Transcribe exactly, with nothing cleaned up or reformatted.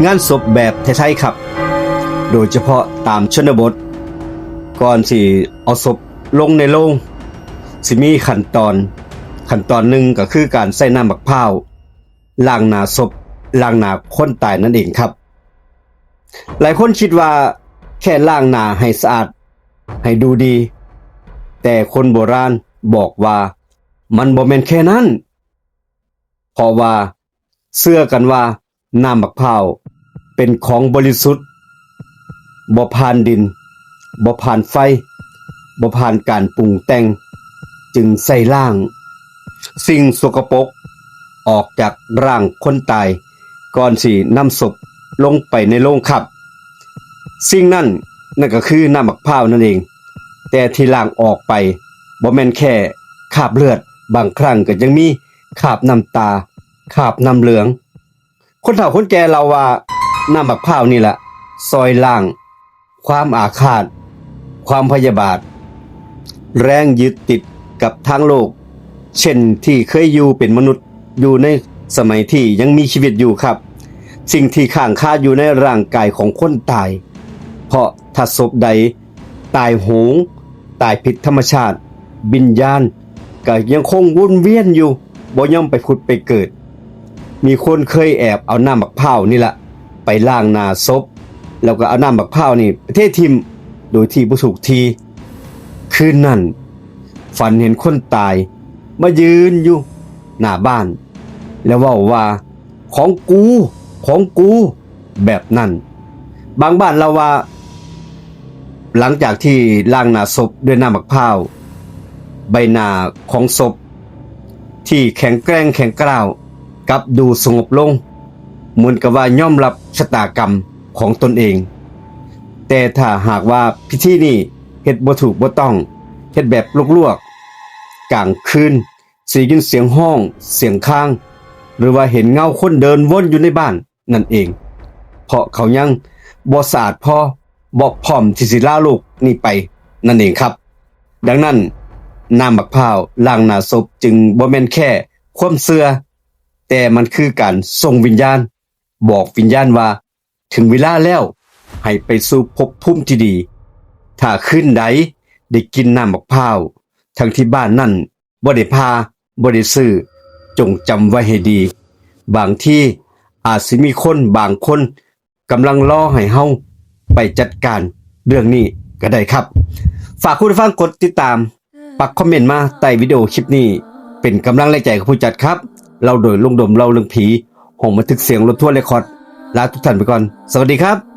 งานศพแบบไทยๆครับ โดยเฉพาะตามชนบท ก่อนสิเอาศพลงในโลง สิมีขั้นตอน ขั้นตอนหนึ่งก็คือการใส่น้ำบักพร้าวล้างหน้าศพ ล้างหน้าคนตายนั่นเองครับ หลายคนคิดว่าแค่ล้างหน้าให้สะอาด ให้ดูดี แต่คนโบราณบอกว่ามันบ่แม่นแค่นั้น เพราะว่าเชื่อกันว่าน้ำบักพร้าวเป็นของบริสุทธิ์ บ่ผ่านดิน บ่ผ่านไฟ บ่ผ่านการปรุงแต่ง จึงใส่ล้าง สิ่งสกปรกออกจากร่างคนตาย ก่อนสินำศพลงไปในโลงครับ สิ่งนั้นนั่นก็คือน้ำบักพร้าวนั่นเอง แต่ที่ล้างออกไปบ่แม่นแค่คราบเลือด บางครั้งก็ยังมีคราบน้ำตา คราบน้ำเหลือง คนเฒ่าคนแก่เล่าว่าน้ำบักพร้าวนี่แหละซอยล้างความอาฆาต ความพยาบาท แรงยึดติดกับทางโลก เช่นที่เคยอยู่เป็นมนุษย์อยู่ในสมัยที่ยังมีชีวิตอยู่ครับ สิ่งที่ค้างคาอยู่ในร่างกายของคนตาย เพราะถ้าศพใดตายโหง ตายผิดธรรมชาติ วิญญาณก็ยังคงวนเวียนอยู่ บ่ยอมไปผุดไปเกิด มีคนเคยแอบเอาน้ำบักพร้าวนี่แหละไปล้างหน้าศพ แล้วก็เอาน้ำบักพร้าวนี่ไปเทถิ่มโดยที่บ่ถูกที่ คืนนั้นฝันเห็นคนตายมายืนอยู่หน้าบ้าน แล้วเว้าว่า "ของกู ของกู" แบบนั้น บางบ้านเล่าว่า หลังจากที่ล้างหน้าศพด้วยน้ำบักพร้าว ใบหน้าของศพที่แข็งแกร่งแข็งกร้าวกลับดูสงบลง เหมือนกับว่ายอมรับชะตากรรมของตนเอง แต่ถ้าหากว่าพิธีนี้เฮ็ดบ่ถูกบ่ต้อง เฮ็ดแบบลวกๆ กลางคืนสิได้ยินเสียงฮ้อง เสียงคาง หรือว่าเห็นเงาคนเดินวนอยู่ในบ้านนั่นเอง เพราะเขายังบ่สะอาดพอ บ่พร้อมที่สิลาโลกนี้ไปนั่นเองครับ ดังนั้นน้ำบักพร้าวล้างหน้าศพจึงบ่แม่นแค่ความเชื่อ แต่มันคือการส่งวิญญาณ บอกวิญญาณว่าถึงเวลาแล้ว ให้ไปสู่ภพภูมิที่ดี ถ้าคืนใดได้กินน้ำบักพร้าว ทั้งที่บ้านนั่นบ่ได้ผ่าบ่ได้ซื้อ จงจำไว้ให้ดี บางทีอาจสิมีคนบางคนกำลังรอให้เฮาไปจัดการเรื่องนี้ก็ได้ครับ ฝากคุณผู้ฟังกดติดตาม ปักคอมเมนต์มาใต้วิดีโอคลิปนี้ เป็นกำลังแรงใจกับผู้จัดครับ เล่าโดยลุงดมเล่าเรื่องผี ห้องบันทึกเสียงรถทัวร์เรคคอร์ด ลาทุกท่านไปก่อน สวัสดีครับ